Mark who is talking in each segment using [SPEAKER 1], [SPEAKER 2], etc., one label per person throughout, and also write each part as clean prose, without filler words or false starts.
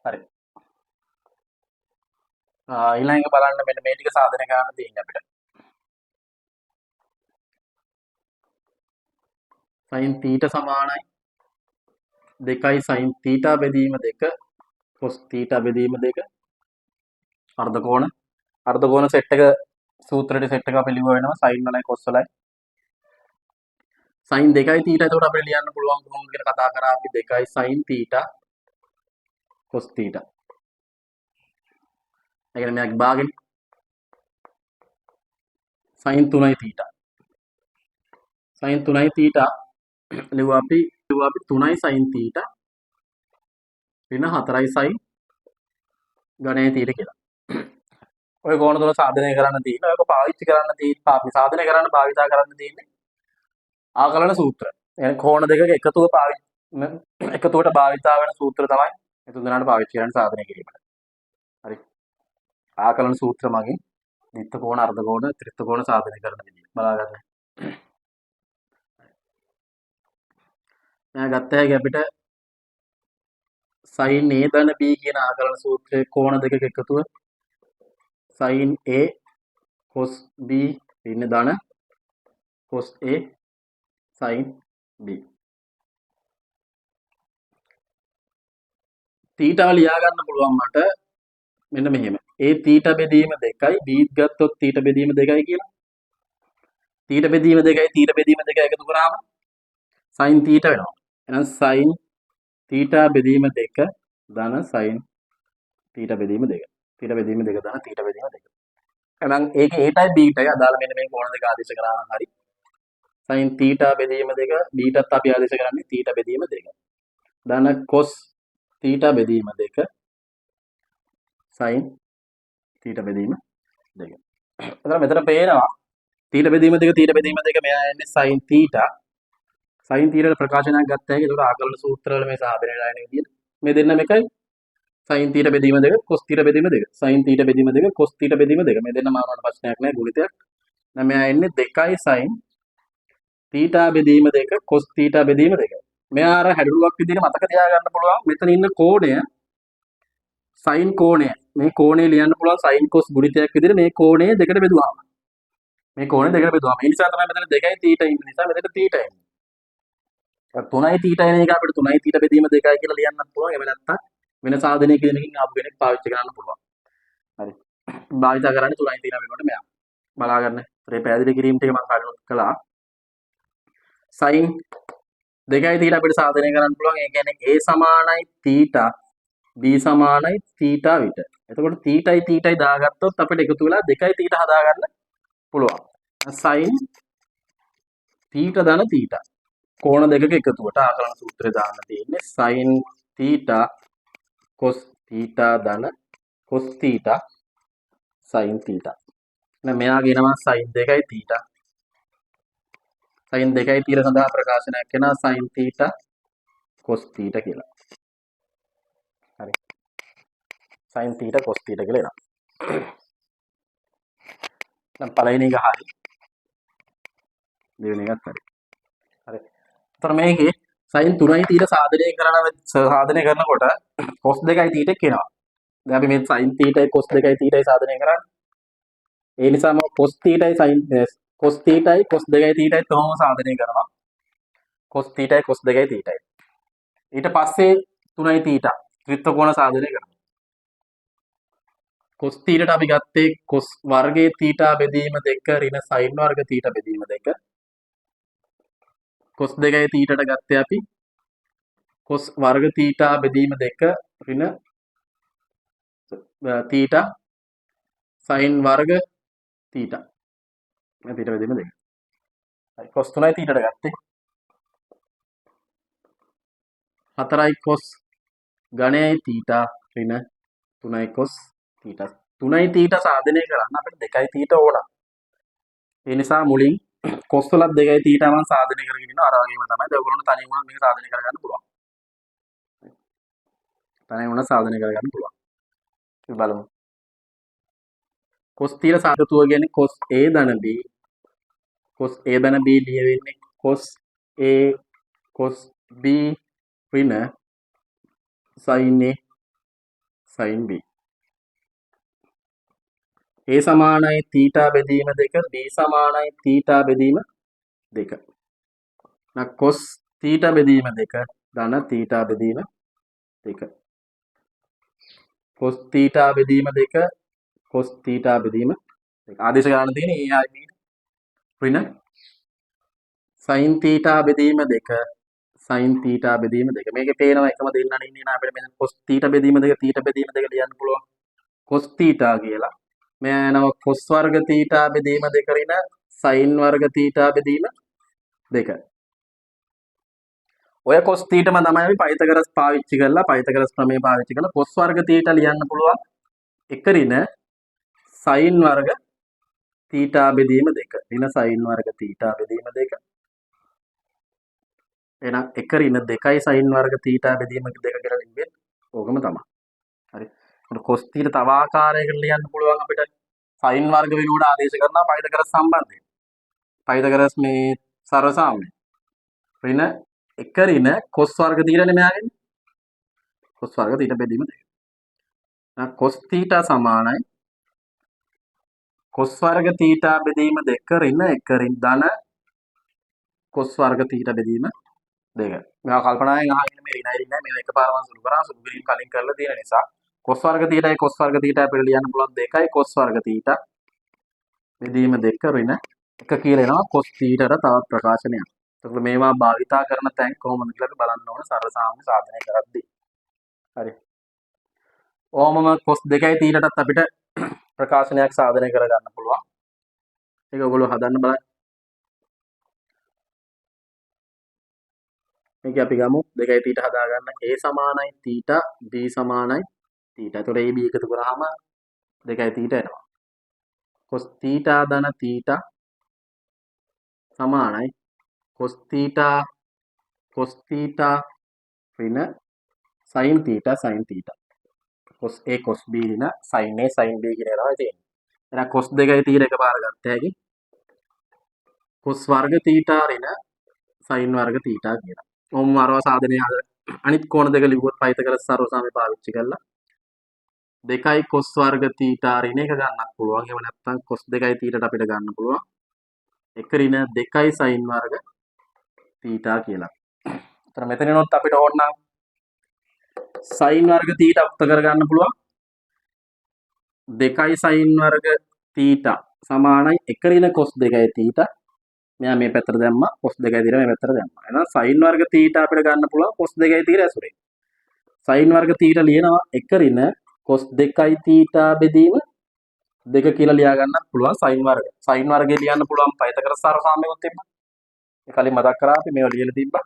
[SPEAKER 1] හරි. ඊළඟ එක බලන්න මෙන්න මේ ටික සාධනය කරන්න තියෙන්නේ අපිට. sin θ සමානයි 2යි sin θ බෙදීම 2 cos θ බෙදීම 2 අර්ධ කෝණ අර්ධ කෝණ සෙට් එක සූත්‍රයේ සෙට් එක අපි ලිව්ව වෙනවා sin වලයි cos වලයි. Sin 2යි θ එතකොට අපිට ලියන්න පුළුවන් කොහොමද කියලා කතා කරා අපි 2යි sin θ cos θ. ඒ කියන්නේ මෙයාගේ භාගෙනේ sin 3යි θ. Sin 3යි θ ලිව්වා අපි 3යි sin θ ඍණ 4යි sin ගණයේ θ කියලා. ඔය කෝණ තුන සාධනය කරන්න තියෙන. ඔයක පාවිච්චි කරන්න තියෙන අපි සාධනය කරන්න භාවිතා කරන්න තියෙන්නේ ආකලන සූත්‍ර. ඒ කියන්නේ කෝණ දෙකක එකතුව එකතුවට භාවිතා වෙන සූත්‍ර තමයි මේ තුන් දෙනාට පාවිච්චි කරන්න සාධනය කිරීමට. හරි. ආකලන සූත්‍ර මගින් ද්විත්ව කෝණ, අර්ධ කෝණ, ත්‍රිත්ව කෝණ සාධනය කරන විදිය බලා ගන්න. මෙයා ගත්ත හැකි අපිට sin a ධන b කියන ආකලන සූත්‍රයේ කෝණ දෙකක එකතුව sin a cos b ඍණ ධන cos a sin b. තීටාව ලියා ගන්න පුළුවන් මට මෙන්න මෙහෙම. A theta බෙදීම 2යි b ගත්තොත් තීටා බෙදීම 2යි කියලා. තීටා බෙදීම 2යි තීටා බෙදීම 2 එකතු කරාම sin theta වෙනවා. එහෙනම් sin theta බෙදීම 2 ධන sin theta බෙදීම 2. තීටා බෙදීම 2 ධන තීටා බෙදීම 2. එහෙනම් ඒකේ a ටයි b ටයි අදාළ මෙන්න මේ කෝණ දෙක ආදේශ කරා නම් හරි. Sin theta බෙදීම 2 b ටත් අපි ආදේශ කරන්නේ තීටා බෙදීම 2. ධන cos theta බෙදීම 2 sin theta බෙදීම 2. එතන මෙතන පේනවා තීටා බෙදීම 2 තීටා බෙදීම 2 මෙයා එන්නේ sin theta. Sin theta වල ප්‍රකාශනයක් ගත්ත හැකි. ඒතකොට ආකලන සූත්‍ර වල මේ සාධනය වෙලා එන විදියට මේ දෙන්නම එකයි. Sin theta බෙදීම 2 cos theta බෙදීම 2 sin theta බෙදීම 2 cos theta බෙදීම 2 මේ දෙන්න මාරුවට ප්‍රශ්නයක් නෑ ගුණිතයක්. දැන් මෙයා එන්නේ 2යි sin theta බෙදීම 2 cos theta බෙදීම 2. මෙයා අර හැඩරුවක් විදිහට මතක තියාගන්න පුළුවන් මෙතන ඉන්න කෝණය sin කෝණය. මේ කෝණය ලියන්න පුළුවන් sin cos ගුණිතයක් විදිහට මේ කෝණය දෙකට බෙදුවාම. මේ කෝණය දෙකට බෙදුවාම. ඒ නිසා තමයි මෙතන 2යි තීටා ඉන්න නිසා මෙතන තීටා එන්නේ. 3යි තීටා එන එක අපිට 3යි තීටා බෙදීම 2යි කියලා ලියන්නත් පුළුවන්. එහෙම නැත්නම් වෙන සාධනයක එකකින් ආපු කෙනෙක් පාවිච්චි කරන්න පුළුවන්. හරි. භාවිතා කරන්නේ 3යි තීටා වෙනකොට මෙයා. බලා ගන්න. ඒ පැහැදිලි කිරීම ටික මම කලින් කළා. Sin 2යි තීටා අපිට සාධනය කරන්න පුළුවන්. ඒ කියන්නේ a සමානයි තීටා b සමානයි තීටා විට. එතකොට තීටයි තීටයි දාගත්තොත් අපිට එකතු වෙලා 2යි තීටා හදාගන්න පුළුවන්. Sin theta ධන තීටා කෝණ දෙකක එකතුවට ආකලන සූත්‍රය දාන්න තියෙන්නේ sin theta cos theta ධන cos theta sin theta. දැන් මෙයා කියනවා sin 2යි තීටා. Sin 2යි තීටා සඳහා ප්‍රකාශනයක් වෙනවා sin theta cos theta කියලා. හරි. Sin theta cos theta කියලා එනවා. දැන් පළවෙනි එක හරි. දෙවෙනි එකත් හරි. හරි. එතකොට මේකේ sin 3යි තීටා සාධනය කරනකොට cos 2යි තීටා එනවා. දැන් අපි මේ sin තීටායි cos 2යි තීටායි සාධනය කරන්නේ. ඒ නිසාම cos තීටායි sin cos තීටායි cos 2යි තීටායි කොහොම සාධනය කරනවා. Cos තීටායි cos 2යි තීටායි. ඊට පස්සේ 3යි තීටා ත්‍රිත්ව කෝණ සාධනය කරනවා. Cos තීටාට අපි ගත්තේ cos වර්ගයේ තීටා බෙදීම 2 ඍණ sin වර්ග තීටා බෙදීම 2. Cos 2යි තීටාට ගත්තේ අපි cos වර්ග තීටා බෙදීම 2 ඍණ තීටා sin වර්ග තීටා. මේ තීටා බෙදීම 2. හරි, cos 3යි තීටාට ගත්තේ 4යි cos ඝනයයි තීටා ඍණ 3යි cos theta. 3යි theta සාධනය කරන්න අපිට 2යි තීටා ඕන. ඒ නිසා මුලින් cos වලත් 2යි තීටා මම සාධනය කරගෙන ඉන්නවා. අර වගේම තමයි. දැන් ඔයගොල්ලන්ට තනියම වුණත් මේක සාධනය කරගන්න පුළුවන්. තනියම වුණත් සාධනය කරගන්න පුළුවන්. අපි බලමු. Cos theta සාධතුව කියන්නේ cos a ධන b. Cos a ධන b ලියවෙන්නේ cos a cos b ඍණ sin a sin B. A සමානයි තීටා බෙදීම 2, B සමානයි තීටා බෙදීම 2. නැ cos theta බෙදීම 2 ධන තීටා බෙදීම 2. Cos theta බෙදීම 2, cos theta බෙදීම 2. ආදේශ ගන්න තියෙන්නේ A I B ඍණ sin theta බෙදීම 2, sin theta බෙදීම 2. මේකේ පේනවා එකම දෙන්නනේ ඉන්නේ නා. අපිට මෙතන cos theta බෙදීම 2, තීටා බෙදීම 2 ලියන්න පුළුවන් cos theta කියලා. මෙයා යනවා cos වර්ග තීටා බෙදීම 2 ඍණ sin වර්ග තීටා බෙදීම 2. ඔය cos තීටම තමයි අපි පයිතගරස් පාවිච්චි කරලා, පයිතගරස් ප්‍රමේය පාවිච්චි කරලා cos වර්ග තීටා ලියන්න පුළුවන් 1 ඍණ sin වර්ග තීටා බෙදීම 2, ඍණ sin වර්ග තීටා බෙදීම 2. එහෙනම් 1 ඍණ 2යි sin වර්ග තීටා බෙදීම 2 කියලා ලිව්වෙත් ඕකම තමයි. හරි. එතකොට cos theta තව ආකාරයකට ලියන්න පුළුවන් අපිට sin වර්ග වෙනුවට ආදේශ කරනවා පයිතගරස් සම්බන්ධයෙන්. පයිතගරස් මේ සර්වසාම්‍ය. ඍණ 1 ඍණ cos වර්ග තීටානේ මෙයාගෙන්නේ. Cos වර්ග තීටා බෙදීම 2. එහෙනම් cos theta සමානයි cos වර්ග තීටා බෙදීම 2 ඍණ 1 ඍණ ධන cos වර්ග තීටා බෙදීම 2. මේවා කල්පනාවෙන් අහගෙන මේ ඍණයි ඍණයි මේවා එකපාරම සුළු කරා. සුළු කිරීම කලින් කරලා තියෙන නිසා cos වර්ග තීටායි cos වර්ග තීටා අපිට ලියන්න පුළුවන් 2යි cos වර්ග තීටා බෙදීම 2 ඍණ 1 කියලා එනවා cos තීටාට තවත් ප්‍රකාශනයක්. එතකොට මේවා භාවිතා කරන තැන් කොහොමද කියලා අපි බලන්න ඕන සරල සාමාන්‍ය සාධනය කරද්දී. හරි. ඔහොමම cos 2යි තීටාටත් අපිට ප්‍රකාශනයක් සාධනය කරගන්න පුළුවන්. ඒක ඔයගොල්ලෝ හදන්න බලන්න. මේක අපි ගමු 2යි තීටා හදාගන්න. A සමානයි තීටා, B සමානයි තීටා. එතකොට A B එකතු කරාම 2යි තීටා එනවා. Cos theta ධන තීටා සමානයි cos theta cos theta ඍණ sin theta sin theta. Cos A cos B ඍණ sin A sin B කියන එක තමයි තියෙන්නේ. එහෙනම් cos 2යි තීටා එකපාර ගත්ත හැකි cos වර්ග තීටා ඍණ sin වර්ග තීටා කියලා. ඔහොම අරවා සාධනය අනිත් කෝණ දෙක ලිව්වොත් පයිතගරස් සර්වසාමය පාවිච්චි කරලා 2යි cos වර්ග තීටා ඍණ එක ගන්නත් පුළුවන්. එහෙම නැත්නම් cos 2යි තීටාට අපිට ගන්න පුළුවන් 1 ඍණ 2යි sin වර්ග තීටා කියලා. එතන මෙතනිනුත් අපිට ඕන නම් sin වර්ග තීටා උක්ත කරගන්න පුළුවන්. 2යි sin වර්ග තීටා සමානයි 1 ඍණ cos 2යි තීටා. මෙයා මේ පැත්තට දැම්මා, cos 2යි තීටා මේ පැත්තට දැම්මා. එහෙනම් sin වර්ග තීටා අපිට ගන්න පුළුවන් cos 2යි තීටා ඇසුරෙන්. Sin වර්ග තීටා ලියනවා 1 ඍණ cos 2යි තීටා බෙදීම 2 කියලා ලියා ගන්නත් පුළුවන් sin වර්ග. Sin වර්ගය ලියන්න පුළුවන් පයිතගරස් සර්වසාම්‍යකුත් තිබ්බා. ඒ කලින් මතක් කරා අපි මේවා ලියලා තිබ්බා.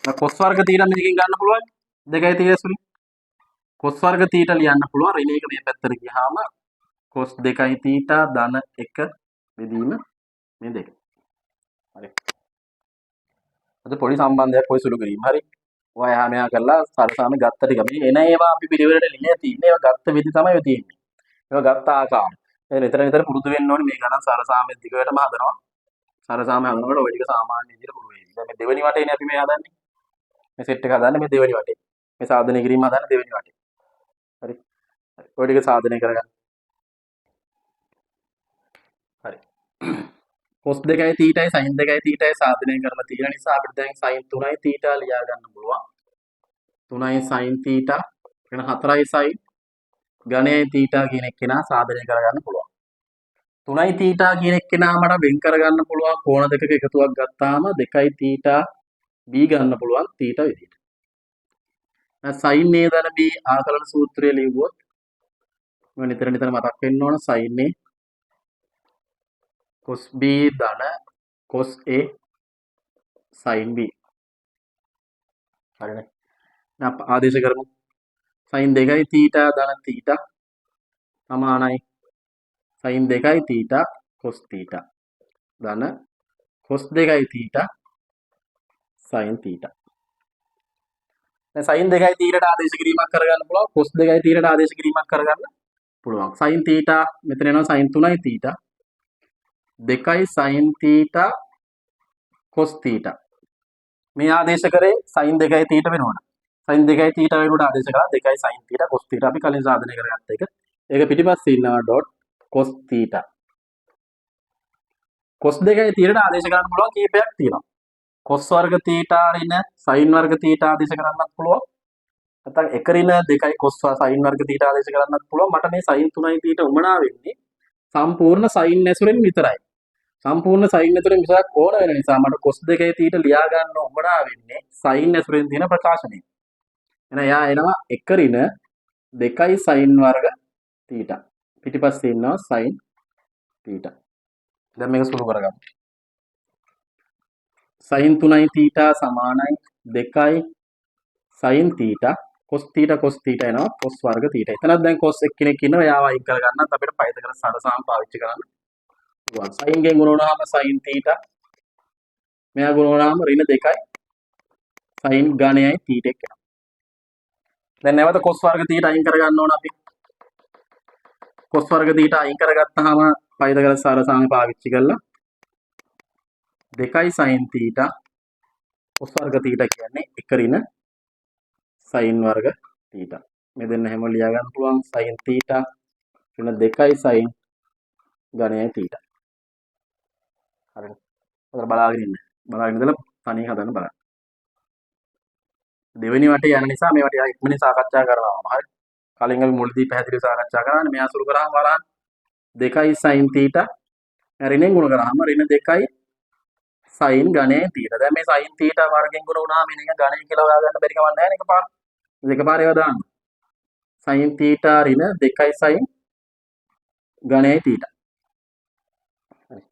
[SPEAKER 1] දැන් cos වර්ග තීටා මේකෙන් ගන්න පුළුවන් 2යි තීටා ඇසුරින්. Cos වර්ග තීටා ලියන්න පුළුවන් ඍණ එක මේ පැත්තට ගියාම cos 2යි තීටා ධන 1 බෙදීම මේ 2. හරි. අද පොඩි සම්බන්ධයක් ඔය සුළු කිරීම. හරි. ඔයා එහා මෙහා කරලා සරසාමේ ගත්ත ටික මේ එන ඒවා අපි පිළිවෙලට ලියලා තියෙන්නේ. ඒවා ගත්ත විදි තමයි ඔය තියෙන්නේ. ඒවා ගත්ත ආකාරය. ඒ නිතර නිතර පුරුදු වෙන්න ඕනේ මේ ගණන් සරසාමේ දිගටම හදනවා. සරසාමේ හදනකොට ඔය ටික සාමාන්‍ය විදිහට පුරු වෙයි. දැන් මේ දෙවෙනි වටේනේ අපි මේ හදන්නේ. මේ සෙට් එක හදන්නේ මේ දෙවෙනි වටේ. මේ සාධනය කිරීම හදන්නේ දෙවෙනි වටේ. හරි. හරි. ඔය ටික සාධනය කරගන්න. හරි. Cos 2යි තීටයි sin 2යි තීටයි සාධනය කරලා තියෙන නිසා අපිට දැන් sin 3යි තීටා ලියා ගන්න පුළුවන්. 3යි sin theta වෙන 4යි sin ඝනයයි තීටා කියන එක්කෙනා සාධනය කරගන්න පුළුවන්. 3යි තීටා කියන එක්කෙනා මට වෙන් කරගන්න පුළුවන් කෝණ දෙකක එකතුවක් ගත්තාම 2යි තීටා b ගන්න පුළුවන් තීටා විදිහට. දැන් sin a ධන b ආකලන සූත්‍රය ලිව්වොත් මම නිතර නිතර මතක් වෙන්න ඕන sin a cos b ධන cos a sin b. හරිනේ. දැන් අප ආදේශ කරමු. Sin 2යි තීටා ධන තීටා සමානයි sin 2යි තීටා cos theta ධන cos 2යි තීටා sin theta. දැන් sin 2යි තීටාට ආදේශ කිරීමක් කරගන්න පුළුවන්, cos 2යි තීටාට ආදේශ කිරීමක් කරගන්න පුළුවන්. Sin theta මෙතන එනවා sin 3යි තීටා 2යි sin theta cos theta. මේ ආදේශ කරේ sin 2යි තීටා වෙනවනේ. සයින් 2 තීටා වෙනුවට ආදේශ කළා 2 සයින් තීටා කොස් තීටා අපි කලින් සාධනය කරගත්ත එක. ඒක පිටිපස්සේ ඉන්නවා ඩොට් කොස් තීටා. කොස් 2 තීටාට ආදේශ කරන්න පුළුවන් කීපයක් තියෙනවා. කොස් වර්ග තීටා ඍණ සයින් වර්ග තීටා ආදේශ කරන්නත් පුළුවන්. නැත්නම් එක ඍණ 2 කොස් සයින් වර්ග තීටා ආදේශ කරන්නත් පුළුවන්. මට මේ සයින් 3 තීටා උමනා වෙන්නේ සම්පූර්ණ සයින් ඇසුරෙන් විතරයි. සම්පූර්ණ සයින් ඇසුරෙන් විතරක් ඕන වෙන නිසා මට කොස් 2 තීටා ලියා ගන්න උමනා වෙන්නේ සයින් ඇසුරෙන් තියෙන ප්‍රකාශනය. එහෙනම් එයා එනවා එක ඍණ 2 සයින් වර්ග තීටා. පිටිපස්සේ ඉන්නවා සයින් තීටා. දැන් මේක සුළු කරගමු. සයින් 3 තීටා සමානයි 2 sine theta cos theta cos theta එනවා කොස් වර්ග තීටා. එතනත් දැන් කොස් එක්කෙනෙක් ඉන්නවා. එයාව අයින් කරගන්නත් අපිට පයිතගරස් සරසාම පාවිච්චි කරන්න පුළුවන්. සයින් ගෙන් ගුණ වුණාම සයින් තීටා. මෙයා ගුණ වුණාම ඍණ 2යි සයින් ඝනයයි තීටා එක් එනවා. දැන් නැවත කොස් වර්ග තීටා අයින් කරගන්න ඕන අපි. කොස් වර්ග තීටා අයින් කරගත්තාම පයිතගරස් සරසාම පාවිච්චි කරලා 2 සයින් තීටා කොස් වර්ග තීටා කියන්නේ එක ඍණ සයින් වර්ග තීටා. මේ දෙන්න හැම ලියා ගන්න පුළුවන් සයින් තීටා ඍණ 2 සයින් ඝනයයි තීටා. හරිනේ. ඔයාලා බලාගෙන ඉන්න. බලාගෙන ඉඳලා තනියෙන් හදන්න බලන්න. දෙවෙනි වටේ යන නිසා මේවට ටිකක් ඉක්මනින් සාකච්ඡා කරනවා මම. හරි. කලින් අපි මුලදී පැහැදිලිව සාකච්ඡා කරානේ. මෙයා සුළු කරාම බලන්න. 2 සයින් තීටා ඍණෙන් ගුණ කරාම ඍණ 2 සයින් ඝනය තීටා. දැන් මේ සයින් තීටා වර්ගෙන් ගුණ වුණාම එන එක ඝනය කියලා හොයාගන්න බැරි කමක් නැහැ නේ එකපාර. දෙකපාර ඒවා දාන්න. සයින් තීටා ඍණ 2 සයින් ඝනයයි තීටා. හරි.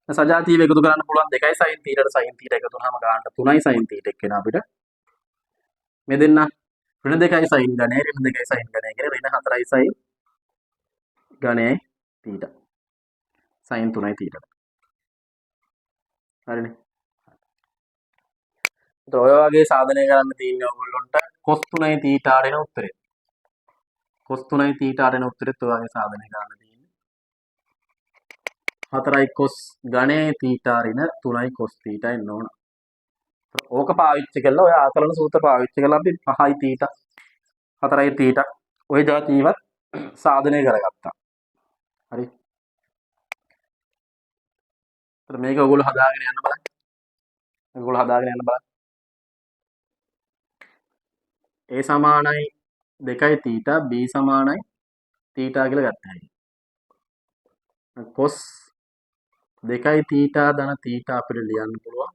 [SPEAKER 1] සජාතීයව එකතු කරන්න පුළුවන් 2 සයින් තීටාට සයින් තීටා එකතු වුණාම ගානට 3 සයින් තීටා එක් වෙනවා අපිට. මේ දෙන්න ඍණ 2 සයින් ඝනය ඍණ 2 සයින් ඝනය කියන්නේ ඍණ 4 සයින් ඝනයයි තීටා. Sign 3 theta. හරිනේ. එතකොට ඔය වගේ සාධනය කරන්න තියෙන්නේ ඔයගොල්ලොන්ට කොස් 3 තීටා එන උත්තරේ. කොස් 3 තීටා එන උත්තරෙත් ඔය වගේ සාධනය කරන්න තියෙන්නේ. 4යි කොස් ඝනය තීටා ඍණ 3යි කොස් තීටා එන්න ඕන. ඕක පාවිච්චි කරලා ඔය ආකලන සූත්‍ර පාවිච්චි කරලා අපි 5යි තීටා 4යි තීටා ඔය ජාතිවත් සාධනය කරගත්තා. හරි. එතකොට මේක ඔයගොල්ලෝ හදාගෙන යන්න බලන්න. ඔයගොල්ලෝ හදාගෙන යන්න බලන්න. A සමානයි 2යි තීටා B සමානයි තීටා කියලා ගත්ත හැකියි. කොස් 2යි තීටා ධන තීටා අපිට ලියන්න පුළුවන්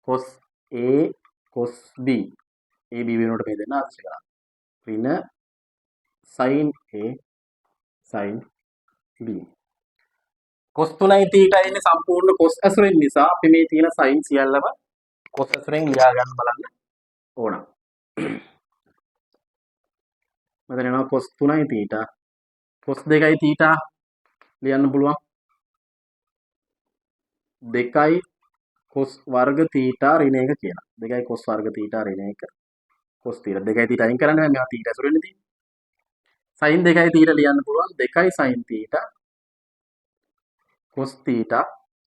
[SPEAKER 1] cos A cos B. A B වෙනුවට මේ දෙන්න ආදේශ කරා. ඍණ sin A sin B. Cos 3යි තීටා එන්නේ සම්පූර්ණ කොස් ඇසුරෙන් නිසා අපි මේ තියෙන sin සියල්ලම කොස් ඇසුරෙන් ලියා ගන්න බලන්න ඕන. මෙතන එනවා කොස් 3යි තීටා කොස් 2යි තීටා ලියන්න පුළුවන් 2යි කොස් වර්ග තීටා ඍණ 1 කියලා. 2යි කොස් වර්ග තීටා ඍණ 1 කොස් තීටා 2යි තීටා අයින් කරන්න බෑ, මේවා තීටා ඇසුරෙන් තියෙන්නේ. සයින් 2යි තීටා ලියන්න පුළුවන් 2යි sine theta cos theta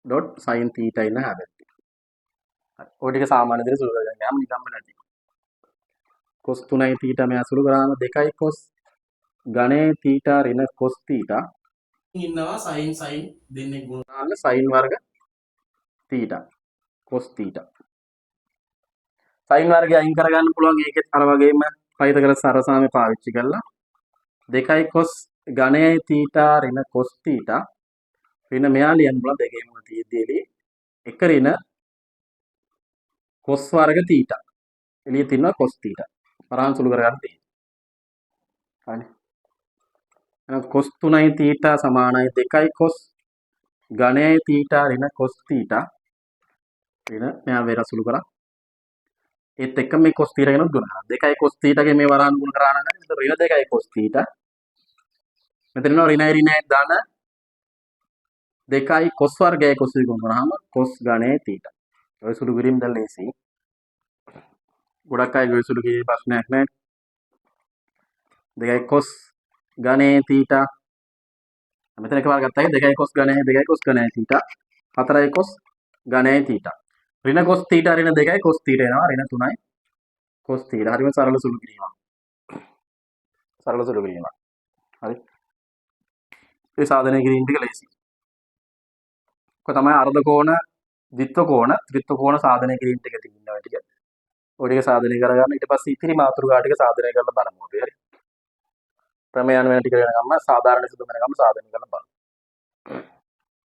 [SPEAKER 1] dot sine theta ඉන්න හැබැයි. හරි. ඔය ටික සාමාන්‍ය විදිහට සුළු කරගන්න යාම නිකම්ම නැති. කොස් 3යි තීටා මෙයා සුළු කරාම 2යි කොස් ඝනය තීටා ඍණ කොස් තීටා ඉන්නවා සයින් සයින් දෙන්නෙක් ගුණ කරාම සයින් වර්ග තීටා කොස් තීටා. සයින් වර්ගය අයින් කරගන්න පුළුවන් ඒකෙත් අර වගේම පයිතගරස් සරසාමය පාවිච්චි කරලා 2යි කොස් ඝනයයි තීටා ඍණ කොස් තීටා ඍණ මෙයා ලියන්න පුළුවන් දෙකේම තියෙද්දි එළියේ එක ඍණ කොස් වර්ග තීටා එළිය තියෙනවා කොස් තීටා වරහන් සුළු කරගන්න තියෙනවා. හරිනේ. එහෙනම් කොස් 3යි තීටා සමානයි 2යි කොස් ඝනයයි තීටා ඍණ කොස් තීටා ඍණ මෙයා වෙර සුළු කරා. ඒත් එක්ක මේ කොස් තීටා ගැනත් ගුණ කරා. 2යි කොස් තීටාගේ මේ වරහන් ගුණ කරා නම් මෙතන ඍණ 2යි කොස් තීටා. මෙතන එනවා ඍණයි ඍණයි ධන 2යි කොස් වර්ගයයි කොස් ගුණ කරාම කොස් ඝනයයි තීටා. ඔය සුළු කිරීම දැන් ලේසියි. ගොඩක් අය ඔය සුළු කිරීම ප්‍රශ්නයක් නෑ. 2යි කොස් ඝනයේ තීටා මෙතන එකපාර ගත්තා 2යි කොස් ඝනයයි 2යි කොස් ඝනයයි තීටා 4යි කොස් ඝනයයි තීටා ඍණ කොස් තීටා ඍණ 2යි කොස් තීටා එනවා ඍණ 3යි Cos theta. හරිම සරල සුළු කිරීමක්. සරල සුළු කිරීමක්. හරි. ඒ සාධනය කිරීම ටික ලේසි. ඔක තමයි අර්ධ කෝණ, ද්විත්ව කෝණ, ත්‍රිත්ව කෝණ සාධනය කිරීම ටික තියෙනවා ඔය ටික. ඔය ටික සාධනය කරගන්න. ඊට පස්සේ ඉතිරි මාතෘකා ටික සාධනය කරලා බලමු අපි. හරි. ප්‍රමේයන් වෙන ටික වෙනකම්ම, සාධාරණ සිදු වෙනකම්ම සාධනය කරලා බලමු.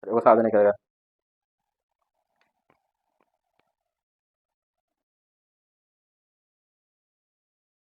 [SPEAKER 1] හරි, ඔක සාධනය කරගන්න.